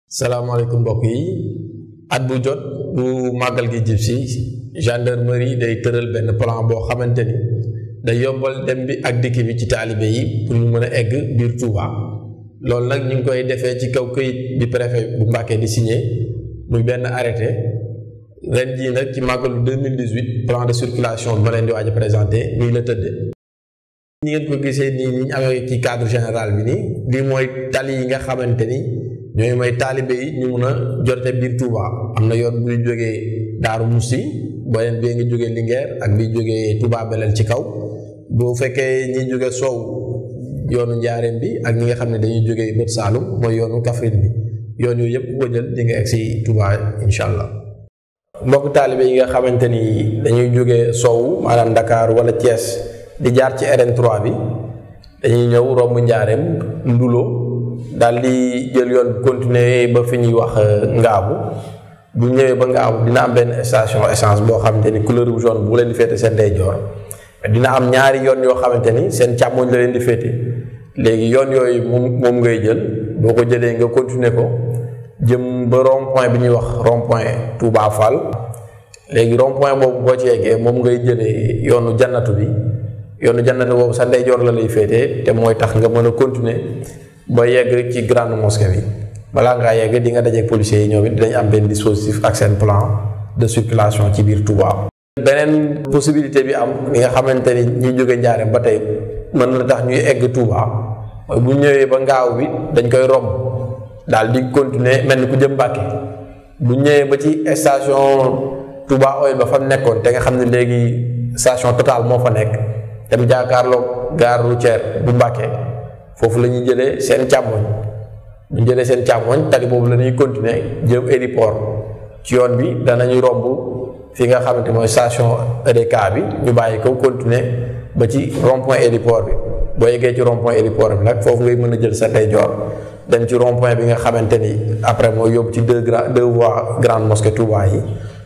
salaamaaleykum mbokk yi at bu jot bu màggal gi jib si gendarmerie day tëral benn plan boo xamante ni day yombal dem bi ak dikk bi ci taalibe yi pour ñu mën a egg biir Touba loolu nag ñu ngi koy defee ci kaw këyit bi préfet bu Mbàkke di signé muy benn arrêté ren jii nag ci màggalu 2018 plan de circulation bi ma leen di waaj a présenté nii la tëddee. ñi ngeen ko gisee nii ñu amee ci cadre général bi nii lii mooy tali yi nga xamante ni ñooy may taalibe yi ñu mun a jote biir Touba am na yoon buy jógee Daaru Musti beneen bi ngi jógee Linguère ak bi jógee Touba Belel ci kaw boo fekkee ñi jógee Sow yoonu Njaareem bi ak ñi nga xam ne dañuy jógee Bët Saalum mooy yoonu Kaffrine bi yoon yooyu yëpp ko jël di nga egg si Touba incha allah. mbokk taalibe yi nga xamante ni dañuy jógee Sow maanaam Dakar wala Thiès di jaar ci RN3 bi dañuy ñëw romb Njaareem Ndulo daal di jël yoon continuer ba fi ñuy wax Ngaabu bu ñëwee ba Ngaabu dina am benn station essence boo xamante ni couleur bu jaune bu leen di féete seen ndeyjoor dina am ñaari yoon yoo xamante ni seen càmmoñ la leen di féete léegi yoon yooyu moom ngay jël boo ko jëlee nga continuer ko jëm ba rond point bi ñuy wax rond point Touba Fall léegi rond point boobu boo ci yeggee moom ngay jëlee yoonu jannatu bi yoonu jannatu boobu sa ndeyjoor la lay féete te mooy tax nga mën a continuer ba yegg ci grande mosquée bi balaa ngaa yegg di nga dajeeg policiers yi ñoom it dinañ am benn dispositif ak seen plan de circulation ci biir Touba. beneen possibilité bi am li nga xamante ni ñuy jóge Njaareem ba tey mën na tax ñuy egg Touba mooy bu ñëwee ba Ngaaw bi dañ koy romb daal di continuer mel ni ku jëm Mbàkke bu ñëwee ba ci station Touba Oil ba fa nekkoon te nga xam ne léegi station Total moo fa nekk dem jàkkaarloog gare routière bu Mbàkke foofu la ñuy jëlee seen càmmoñ bu ñu jëlee seen càmmoñ tali boobu la ñuy continuer jëm héliport ci yoon bi danañu romb fi nga xamante mooy station EDK bi ñu bàyyi ko continuer ba ci rond point héliport bi boo yeggee ci rond point héliport bi nag foofu ngay mën a jël sa ndeyjoor dem ci rond point bi nga xamante ni après mooy yóbbu ci deux voies grande mosquée Touba yi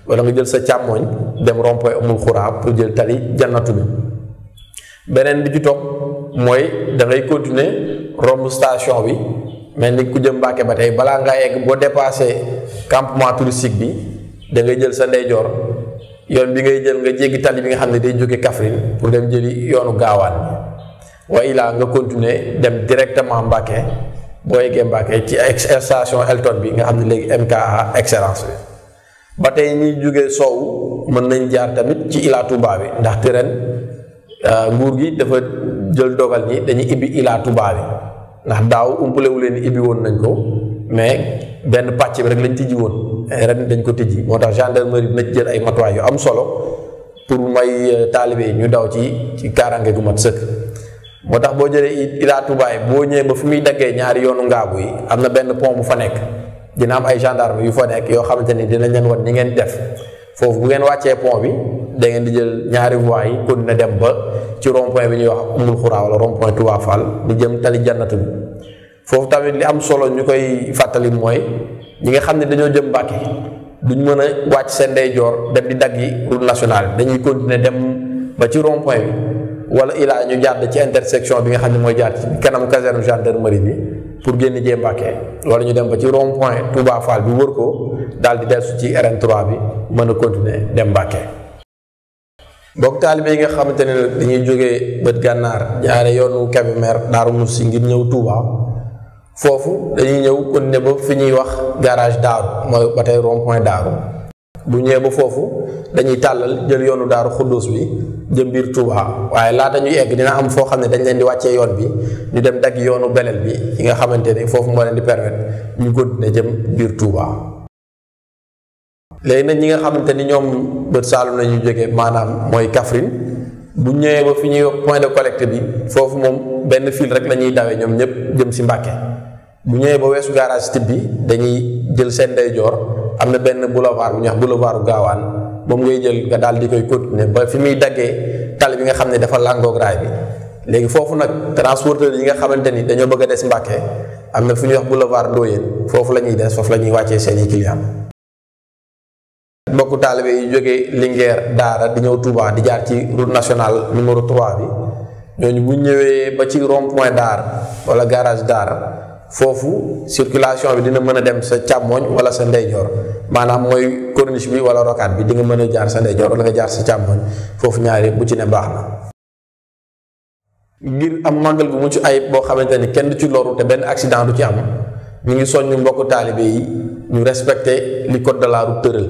wala nga jël sa càmmoñ dem rond point Umul Xuraa pour jël tali jannatu bi beneen bi ci topp mooy da ngay continuer romb station bi mel ni ku jëm Mbàkke ba tey balaa ngaa yegg boo dépassé campement touristique bi da ngay jël sa ndeyjoor yoon bi ngay jël nga jéggi tali bi nga xam ne day jóge Kaffrine pour dem jëli yoonu gaawaan bi wa ilaa nga continuer dem directement Mbàkke boo yeggee Mbàkke ci station Elton bi nga xam ne léegi MKA excellence bi ba tey ñuy jóge Sow mën nañ jaar tamit ci Ila Touba bi ndaxte ren nguur gi dafa jël dogal ni dañuy ibbi Ila Touba bi ndax daaw umpalewu leen ibbi woon nañ ko mais benn pàcc bi rek lañ tijji woon ren dañ ko tijji moo tax gendarmerie dina ci jël ay matuwaay yu am solo pour may taalibe yi ñu daw ci kaaraange gu mat sëkk moo tax boo jëlee Ila Touba yi boo ñëwee ba fi muy daggee ñaari yoonu Ngaabu yi am na benn pont bu fa nekk dina am ay gendarme yu fa nekk yoo xamante ni dinañ leen wan ni ngeen def foofu bu ngeen wàccee pont bi da ngeen di jël ñaari voies yi kon na dem ba ci rond point bi ñuy wax Umul Xuraa wala rond point Touba Fall di jëm tali jannatu bi foofu tamit li am solo ñu koy fàttali mooy ñi nga xam ne dañoo jëm Mbàkke duñ mën a wàcc seen ndeyjoor dem di daggi route nationale dañuy continuer dem ba ci rond point bi wala ilaa ñu jàdd ci intersection bi nga xam ne mooy jaar ci kanam caserne gendarmerie bi pour génn jee Mbàkke wala ñu dem ba ci rond point Touba Fall bi wër ko daal di dellu ci RN3 bi mën a continuer dem Mbàkke mbokk taalibe yi nga xamante ne dañuy jógee bët gànnaar jaare yoonu Kébémer Daaru Musti ngir ñëw Touba foofu dañuy ñëw kon ne ba fi ñuy wax garage Daaru mooy ba tey rond point Daaru bu ñëwee ba foofu dañuy tàllal jël yoonu Daaru Xuddus bi jëm biir Touba waaye laata ñuy egg dina am foo xam ne dañ leen di wàccee yoon bi ñu dem dagg yoonu Belel bi yi nga xamante ne foofu moo leen di permettre ñu continuer jëm biir Touba. léegi nag ñi nga xamante ni ñoom Bët Saalum la ñuy jógee maanaam mooy Kaffrine bu ñëwee ba fi ñuy point de collecte bi foofu moom benn fil rek la ñuy dawee ñoom ñëpp jëm si Mbàkke bu ñëwee ba weesu garage type bi dañuy jël seen ndeyjoor am na benn boulevard bu ñuy wax boulevard gaawaan moom ngay jël nga daal di koy continuer ba fi muy daggee tali bi nga xam ne dafa làngoog raay bi léegi foofu nag transporteur yi nga xamante ni dañoo bëgg a des Mbàkke am na fu ñuy wax boulevard Ndoyeen foofu la ñuy des foofu la ñuy wàccee seeni client mbokku taalibe yi jógee Linguère Daara di ñëw Touba di jaar ci route nationale numéro 3 bi ñooñu bu ñëwee ba ci rond point Daara wala garage Daara foofu circulation bi dina mën a dem sa càmmooñ wala sa ndeyjoor maanaam mooy corniche bi wala rocade bi di nga mën a jaar sa ndeyjoor wala nga jaar sa càmmooñ foofu ñaari bu ci ne baax na. ngir am màggal gu mucc ayib boo xamante ni kenn du ci loru te benn accident du ci am ñu ngi soññu mbokku taalibe yi ñu respecté li code de la route tëral.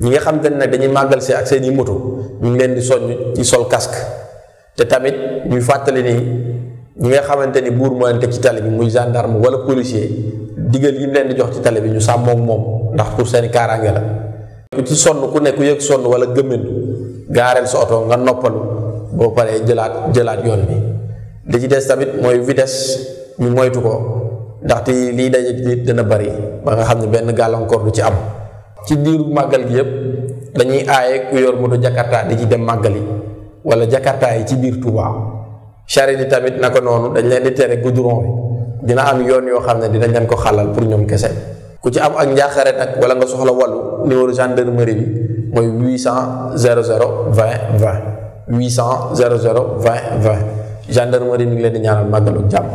ñi nga xamante ne nag dañuy màggal si ak seeni moto ñu ngi leen di soññ ci sol casque te tamit ñuy fàttali ni ñi nga xamante ni buur moo leen teg ci tali bi muy gendarme wala policier digal yi mu leen di jox ci tali bi ñu sàmmoog moom ndax pour seeni kaaraange la. ku ci sonn ku nekk ku yëg sonn wala gëmmentu gaareel sa oto nga noppalu boo paree jëlaat yoon bi. li ci des tamit mooy vitesse ñu moytu ko ndaxte lii daje nit dana bari ba nga xam ne benn gàllankoor du ci am. ci diiru màggal gi yëpp dañuy aaye ku yor moto jakarta di ci dem màggali wala jakarta yi ci biir Touba charrette yi tamit naka noonu dañ leen di tere goudron bi dina am yoon yoo xam ne dinañ leen ko xalal pour ñoom kese. ku ci am ak njaaxare nag wala nga soxla wàllu numéro gendarmerie bi mooy 800 00 20 20 800 00 20 20 gendarmerie mi ngi leen di ñaanal màggalu jàmm.